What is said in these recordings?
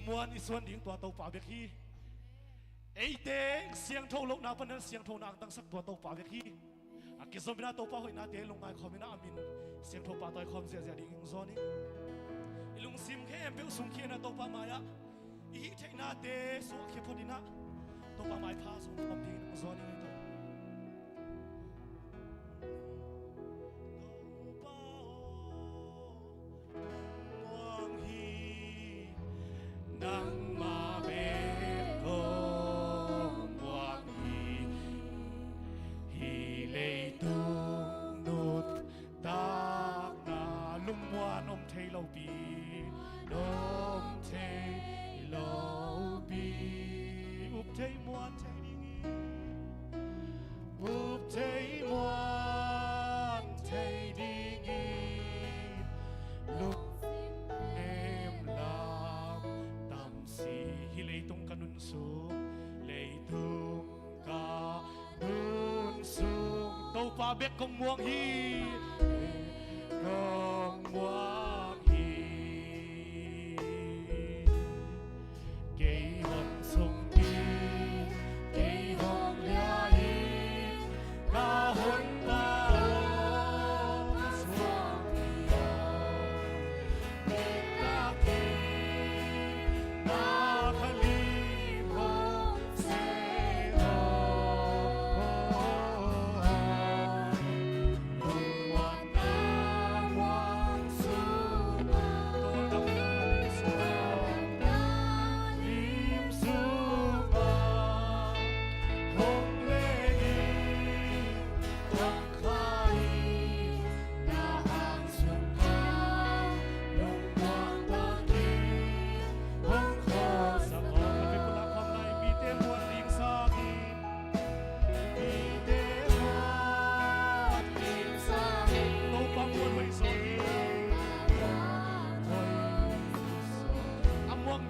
Lungmuan i suan ding tua to pa bek hi. Eite siang tho lo na panan siang tho na ang tang sak tua to pa bek hi. A ki zom na to pa hoi na te lungai khom ina amin siang tho pa toi khom zia zia ding ing zon i. Lung sim khe em pe sung khi na to pa maya. I hi thei na te so khe phot ina to pa mai pha sung khom ding ing zon i to. To pa muang hi nangmah bek ko muang hi hi leitung nut tak na lungmuan om thei lo pi om thei lo pi up thei muan thei ding up thei muan thei ding lung em lam tam si hi leitung ka nun sung leitung ka nun sung to pa bek kong muang hi kong muang hi kei hong sung ti kei hong lia hi ka hun pa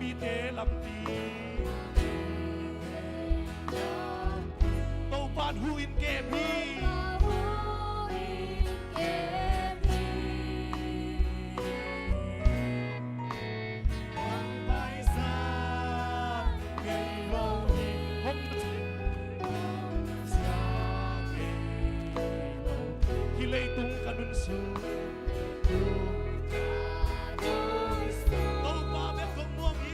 Mi te lampi Topan hu in ke mi Hi leitung ka nun su Topa bek kong muang hi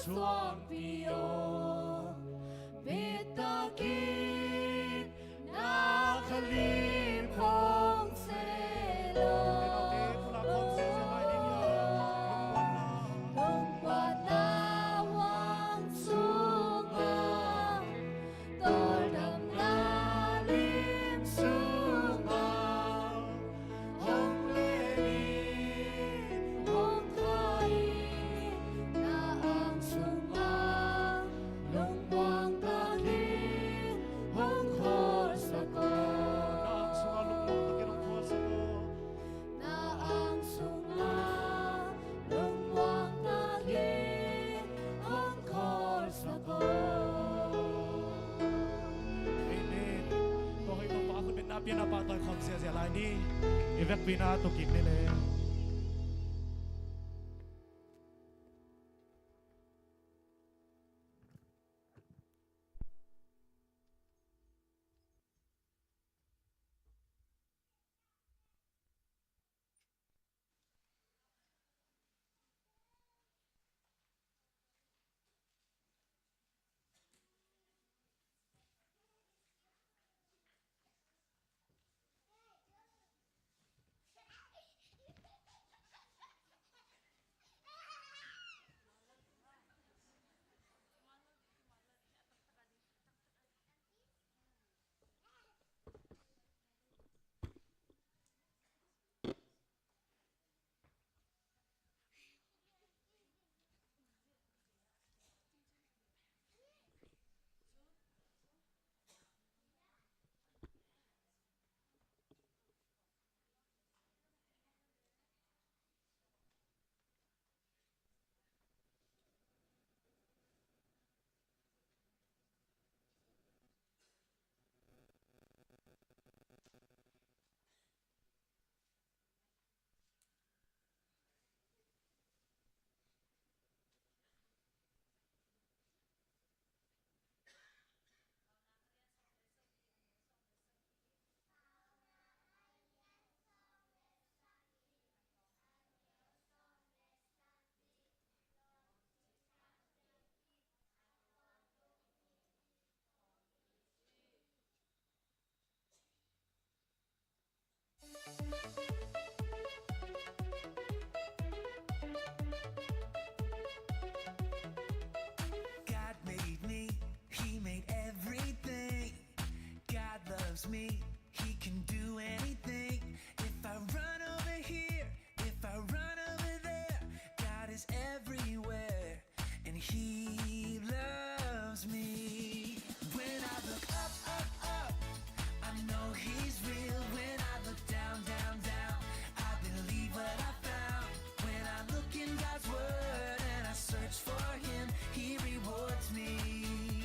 Suangpi aw Bittakin na khalim hong selaw Lungkuat lawang sungah Tordam na lim sungah Hong lelin hong khai na ang sungah Lungbuang takin hong khor sako Na ang sungah lungmuang takin hong khor sako Amen. To hoi to pa kun na pian pa toy khom sia sia lai ni. Ivek pina to kik ne le. God made me, He made everything. God loves me, He can do anything. If I run over here, if I run over there, God is everywhere, and He loves me. When I look up, up, up, I know He's real. When I look down, down, down, I believe what I found. When I look in God's Word and I search for Him, He rewards me.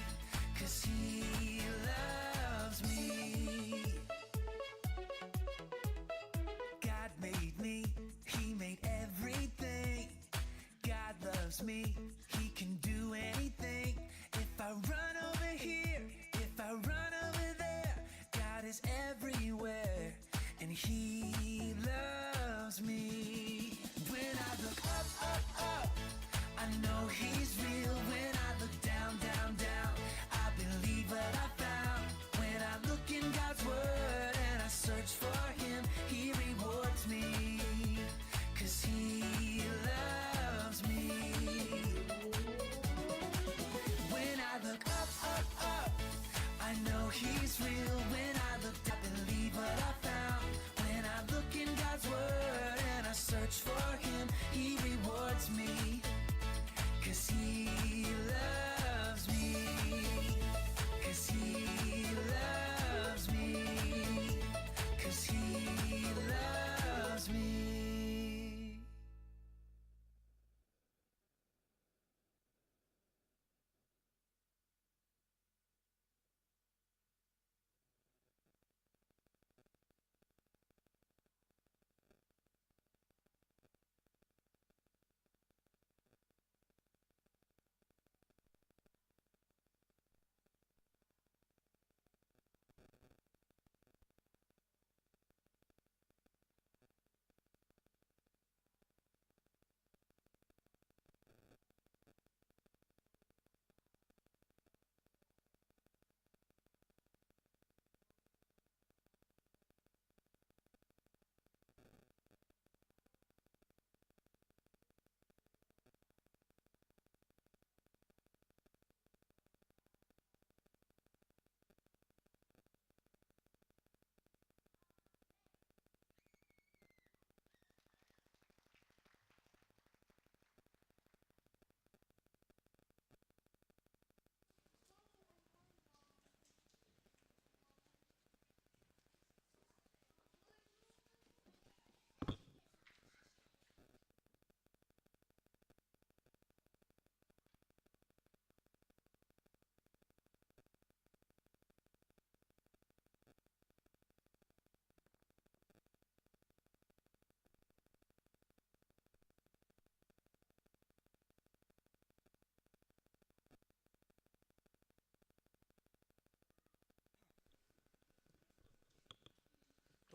Cause He loves me. God made me, He made everything. God loves me, He can do anything. If I run over here, if I run over there, God is everywhere, and He loves me. When I look up, up, up, I know He's real. When I look down, down, down, I believe what I found. When I look in God's Word and I search for Him, He rewards me. Cause He loves me. When I look up, up, up, I know He's real. When I look, I believe what I found. When I look in God's Word and I search for Him, He rewards me. Cause He loves me. Cause He loves me. Cause He loves me.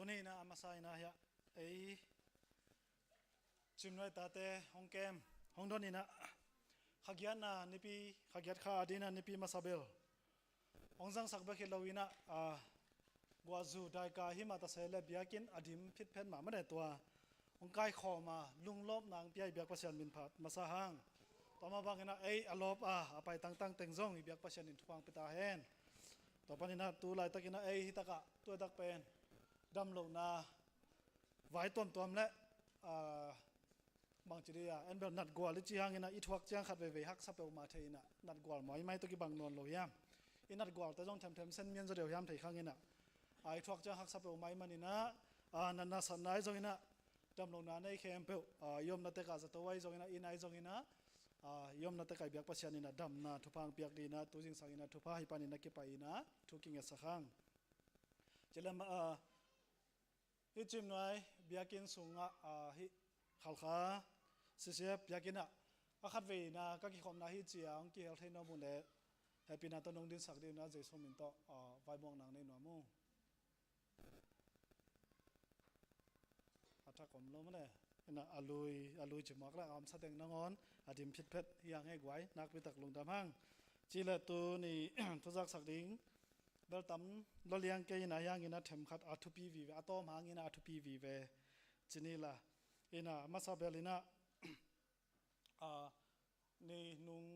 Tuni na amasa ina ya ei chimnoi ta te hong kem hong don ina khagian na nipi khagiat kha adina nipi masabel ong jang sak ba khi lowina a gwazu dai ka hi ma ta se le biakin adim phit phen ma ma tua ong kai kho ma lunglop nang piai biak pasian min phat masa hang toma bangina ei alop a apai tang tang teng zong i biak pasian in thuang pita hen to panina tu lai takina ei hi taka tu tak pen dam lo na vai tuam tuam le bang chi ya en bel nat gwal chi hang ina i thuak chiang khat ve ve hak sa pe ma the ina nat gwal moi mai to ki bang non lo yam i nat gwal ta jong them them sen mian zo deu yam thei khang ina ai thuak chiang hak sa pe mai man ina a na na san nai zong ina dam lo na nei khem pe yom na te ka za to wai zong ina inai zong ina yom na te kai biak pasian ina dam na thupang piak di na tu jing sang ina thupa hi pan ina ki pa ina thuking a sakhang chelam hi chim noi biakin sunga hi khalkha sisia biakin a akhat ve na ka ki khom na hi chiang ki hel thein no mu le happy na to nong din sak din na jaisom min to vai bong nang nei no mu atha kom lo mane ina alui alui chimak la am sa teng nangon adim phit phet yang he gwai nak pi tak lung dam hang chi la tu ni thuzak sak ding bel tam lo liang ke ina yang ina them khat athu pi vi atom hang ina athu pi vi ve chini la ina masa bel ina a ni nung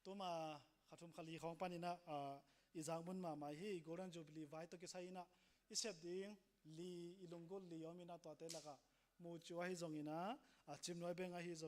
tuma khathum khali khong pan ina a izang mun ma mai hi golden jubilee vai to ki sai ina isep ding li ilungul li yomina to te laka mu chuwa hi zong ina a chimnoi benga hi zong.